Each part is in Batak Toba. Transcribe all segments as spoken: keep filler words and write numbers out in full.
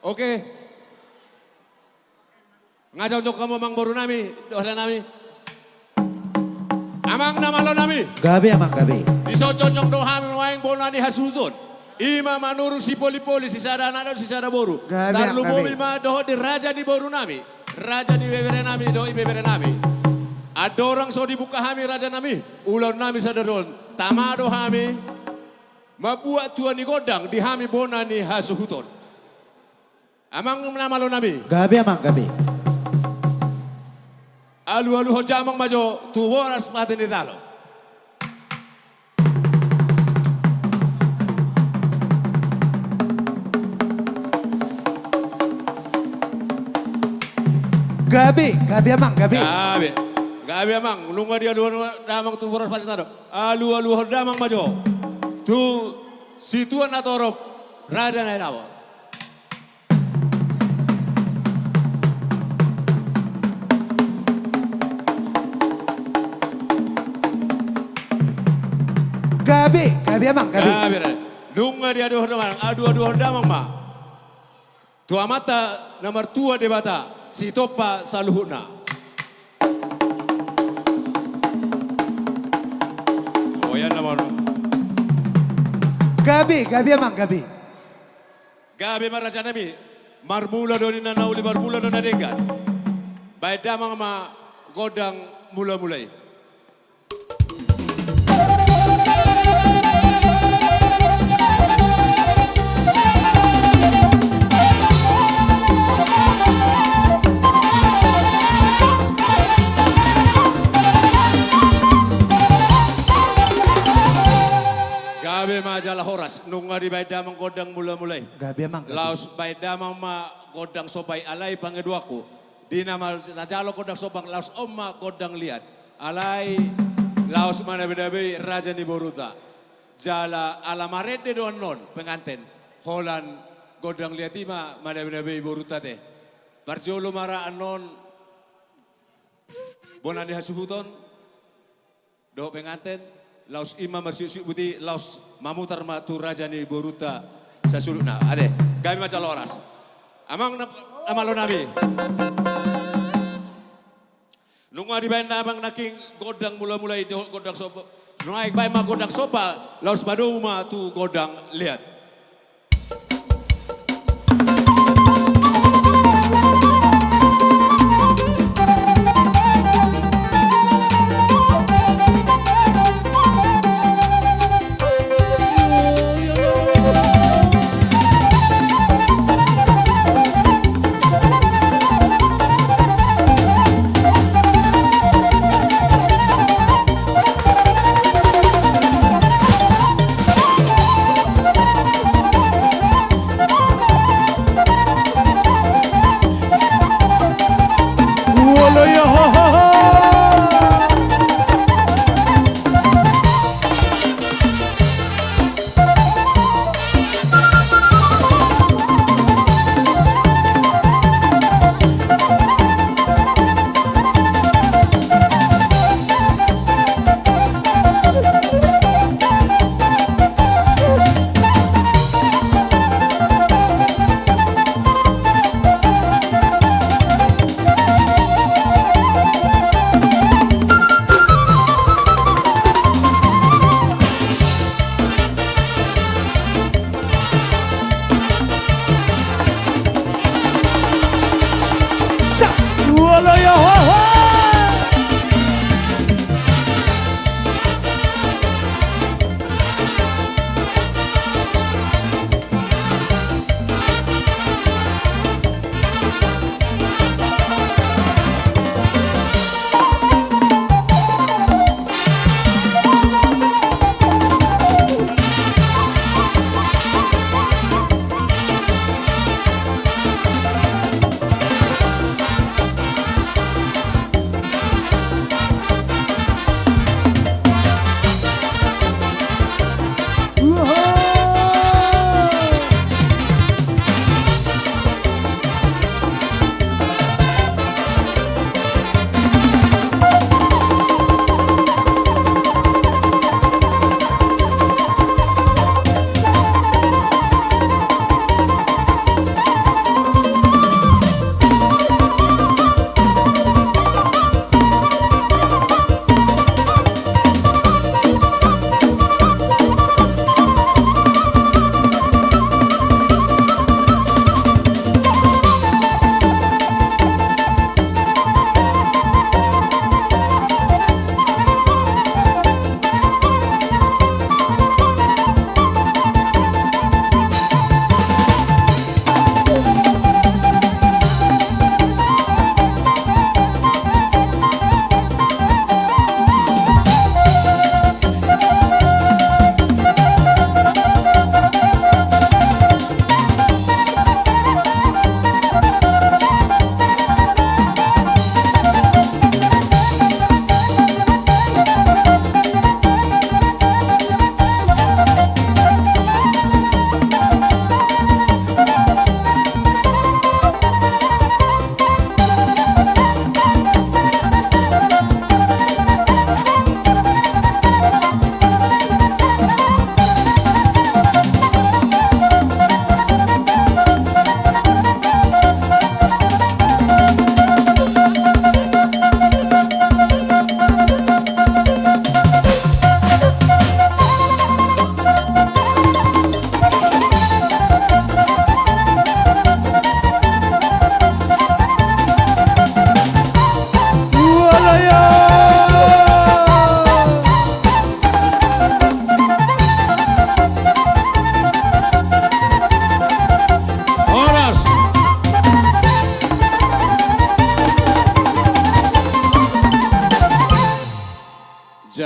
Oke. Nga jongjong hamu amang boru nami, dohot dainang nami. Amang na malo nami. Gabe amang, gabe. Dison jongjong do hami nuaeng bona ni hasuhuton. I ma manurung sipoli-poli, sisada anak dohot sisada boru. Gabe amang, gabe. Tarlumobi ma dohot di raja ni boru nami, raja ni ibebere nami dohot ibebere nami. Andorang so dibuka hami raja nami, ulaon nami sadari on, tama do hami mambuat tua ni gondang di hami bona ni hasuhuton. Amang na malo nami. Gabe amang, gabe. Alualuhon damang ma jo tu boras pate ni talo. Gabe, gabe amang, gabe. Gabe. Gabe amang, nunga dialualuhon damang tu boras pate ni talo. Alualuhon damang ma jo tu situan na torop, raja na hinawa. Gabe, gabe amang, gabe. Gabe, gabe. Nunga dialualuhon damang, alualuhon damang ma tu Amanta na martua Debata, sitompa saluhutna. Gabe, gabe amang, gabe. Gabe ma raja nami, marmula do ninna na uli, marmula do na denggan. Baen damang ma gondang mula-mula i. Gabe ma jala horas, nunga dibaen damang gondang mula-mula i. Gabe amang, gabe. Laos baen damang ma gondang somba i, alai pangidoanku, di na ma-, na jalo gondang somba, laos on ma gondang liat. Alai laos manabe-nabe i raja ni boruta. Jala ala marende do annon penganten, holan gondang liat i ma manabe-nabe i boruta te. Parjolo ma ra annon bona ni hasuhuton dohot penganten, laos i ma marsiuk-siuk buti, laos mamutar ma tu raja ni boruta sasuhutna. Ate, gabe ma jala horas. Amang na, na malo nami. Nunga dibaen damang nangkin gondang mula-mula i dohot gondang somba. Nuaeng baen ma gondang somba, laos madomu ma tu gondang liat.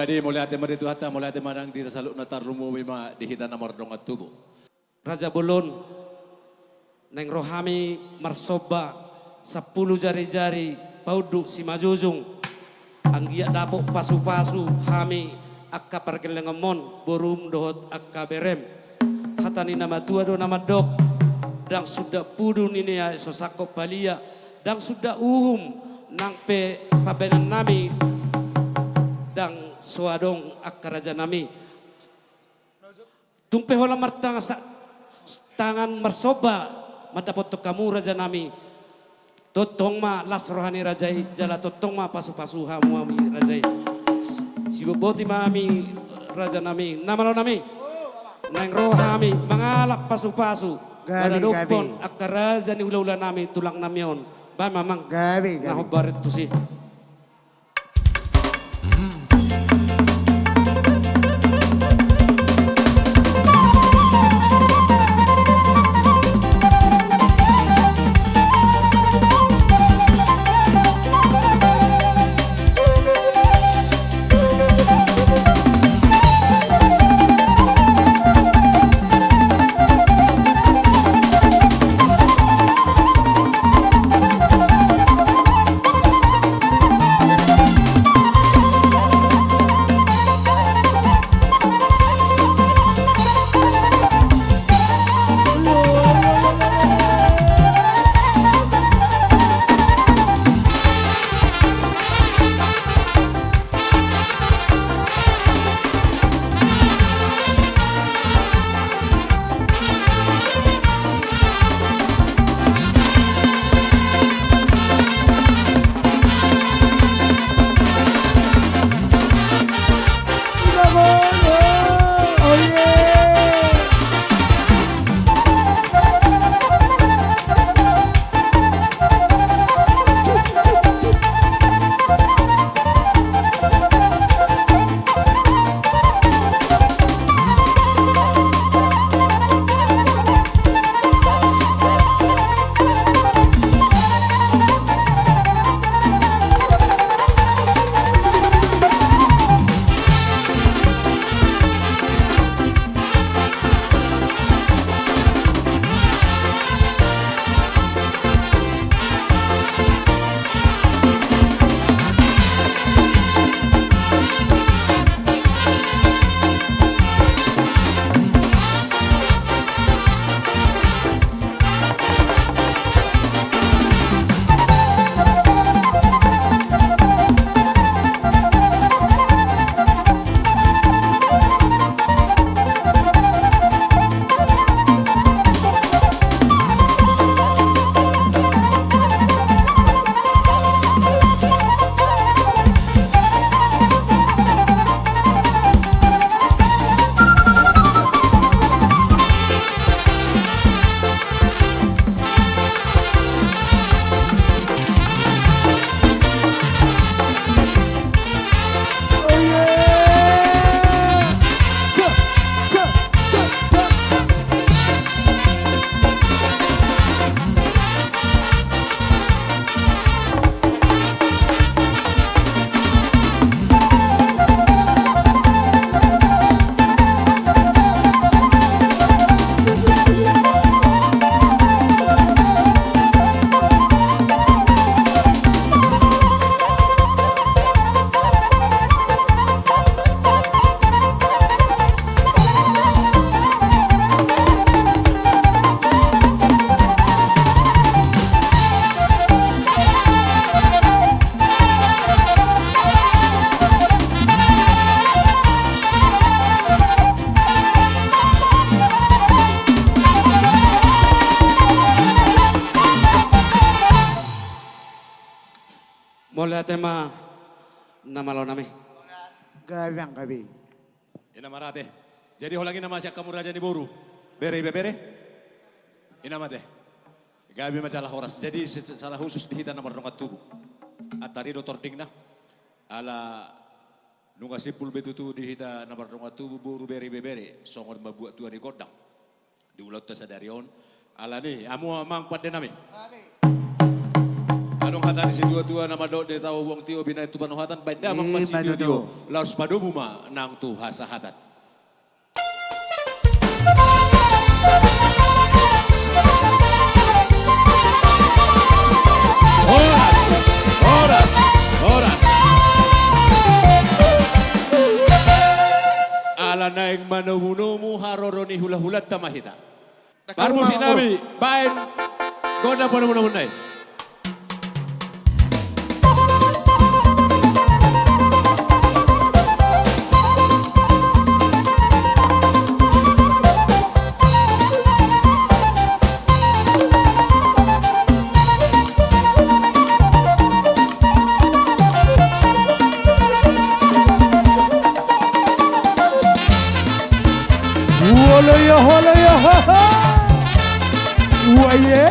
Jadi mauliate ma di Tuhanta, mauliate ma nang di hita saluhutna, tarlumobi ma di hita na mardongan tubu. Raja bolon, naeng ro hami marsomba sampulu jari-jari paunduk simanjujung. Anggiat dapot pasu-pasu hami angka pargellengonmon, borum dohot angka berem. Hata ni na matua do na mandok, ndang suda pudu ninna i so sangkot palia, ndang suda uhum nang pe pambahenannami, ndang so adong angka rajanami. Tung pe holan martangan sa-, tangan marsomba mandapothon hamu rajanami. Tongtong ma las roha ni raja i, jala tongtong ma pasu-pasu hamu hami raja i. Sibotboti ma hami rajanami, na malonami. Naeng ro hami mangalap pasu-pasu. Gabe, maradophon gabe. Angka raja ni hula-hulanami, tulangnami on. Baen ma amang. Gabe, gabe. Na hombar tusi. Mauliate ma na malo nami. Gabe, gabe. Ina ma ate. Jadi holan i nama sian hamu raja ni boru, bere, ibebere. Ina ma ate. Gabe ma jala horas. Jadi se-, secara khusus di hita na mardongan tubu, antar i do tordingna. Ala nunga simpul be tutu di hita na mardongan tubu, boru, bere, ibebere, songon mambuat tua ni gondang. Di ulaonta sadari on. Alani, hamu amang pande nami. Adong hata ni situatua na mandok, di tao buang tio binahen tu pandohan, baen damang ma sitio-tio. Laos padomu ma nang tu hasahatan. Horas, horas, horas. Ala naeng manomu-nomu haroro ni hula-hulanta ma hita. Parmusik nami, baen gondang panomu-nomuna i. Wala ya, wala ya, ha, ha. Wah, ye.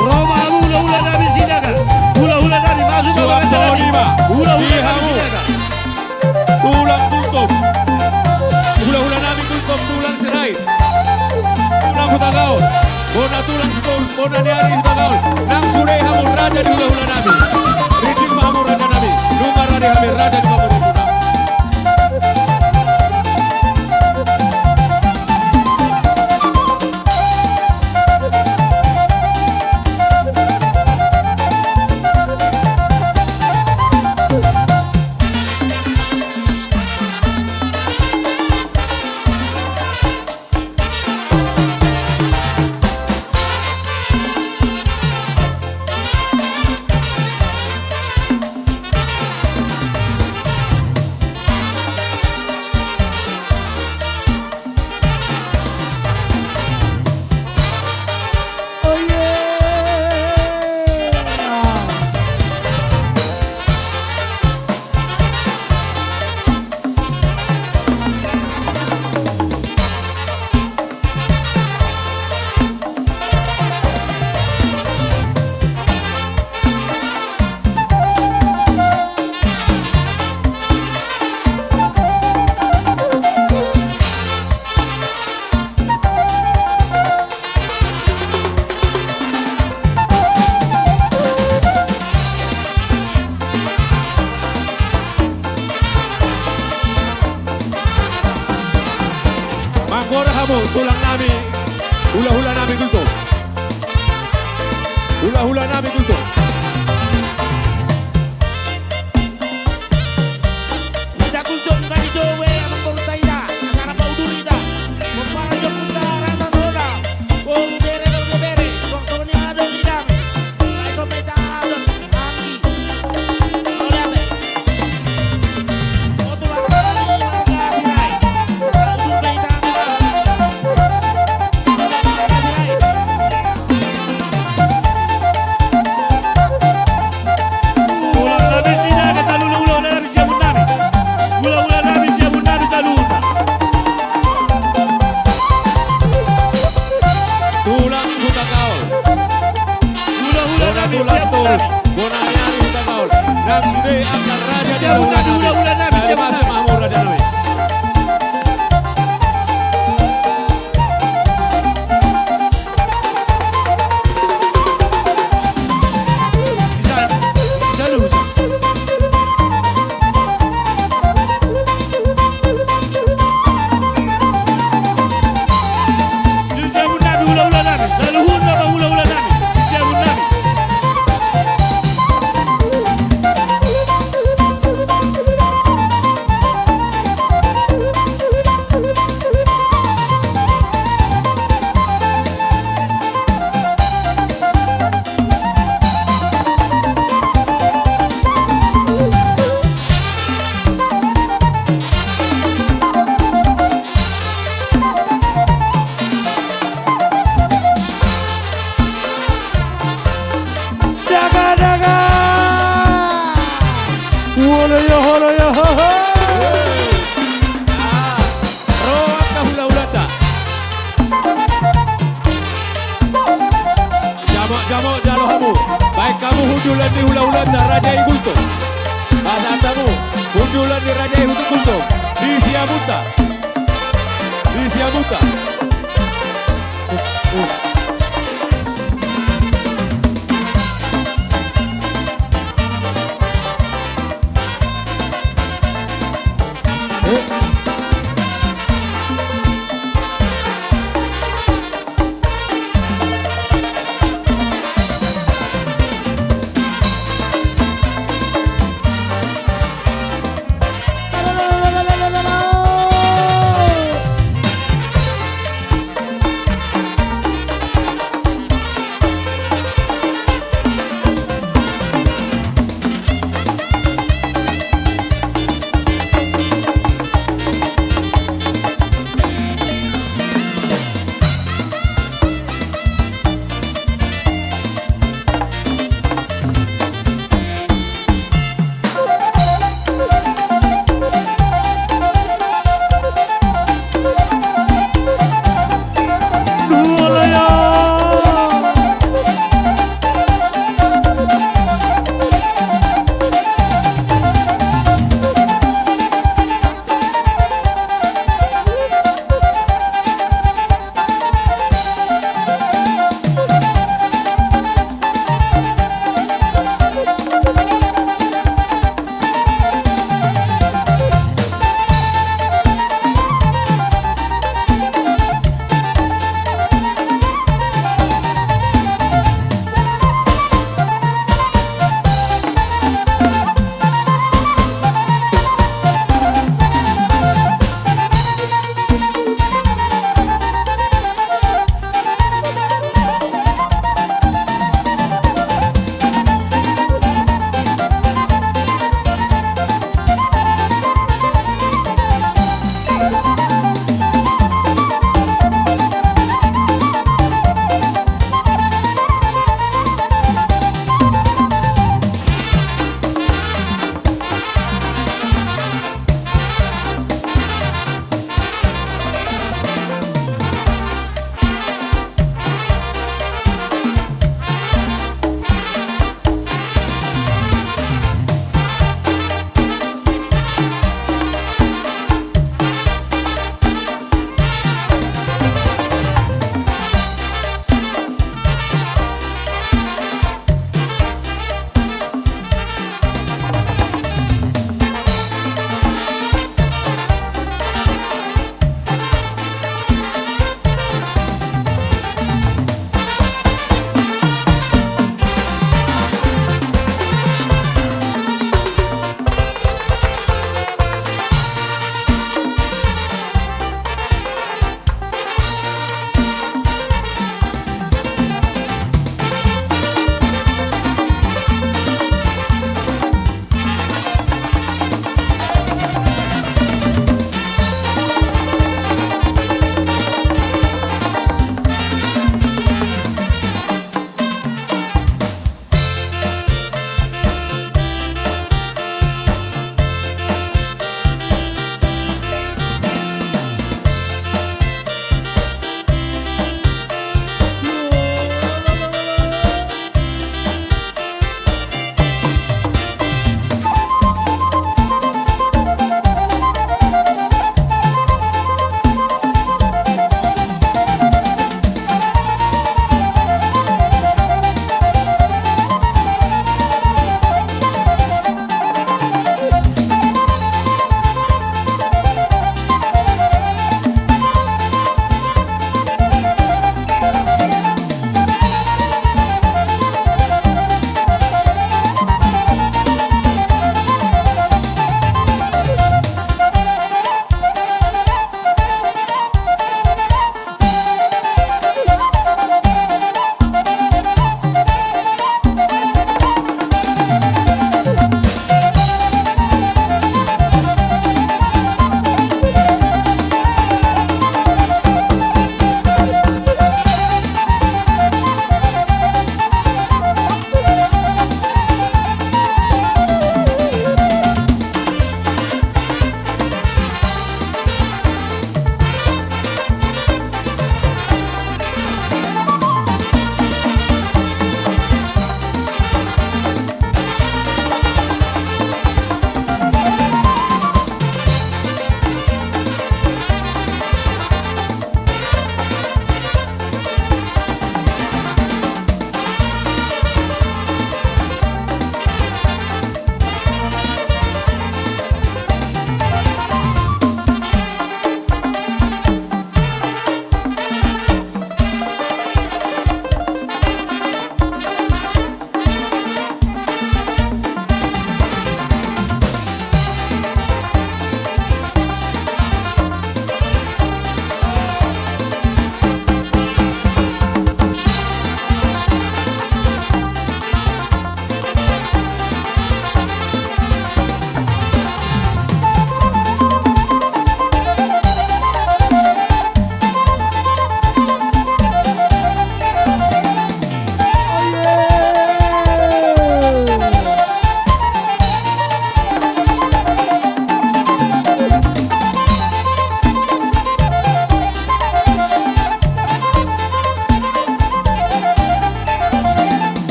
Ro ma hamu hulahula nami Sinaga. Hulahula nami, masuk ma. Suang songon i ma. Hulahula nami Sinaga. Tulang Gultom. Hulahula nami Gultom, tulang Sirait. Tulang Hutagaol. Bona tulang Sitorus, bona ni ari Hutagaol. Nang sude hamu raja ni hulahula nami. Ringgit ma hamu raja nami. Nunga rade hami raja ni pamoruonmuna. Tulang nami, hula-hula nami Gultom. Hula-hula nami Gultom. Hita Gultom, bani jo we, amang boru ta hita, antara paudur hita. Pomparan ni ompunta Rata Sahota. Boru, bere, boru, bere, songon i ma dohot nami. Ai songon i ma dohot. Tulang Hutagaol. Bona tulang Sitorus, bona ni ari Hutagaol. Nang sude angka raja di hula-hula nami. Sai mate ma hamu raja nami. Daga, daga! Olo yo, olo yo, ho, ho! Ro angka hula-hulanta. Jamot-jamot jalo hamu. Baen hamu hundulan ni hula-hulanta raja i Gultom. Pasahat hamu hundulan ni raja i Gultom. Di siamunta. Di siamunta.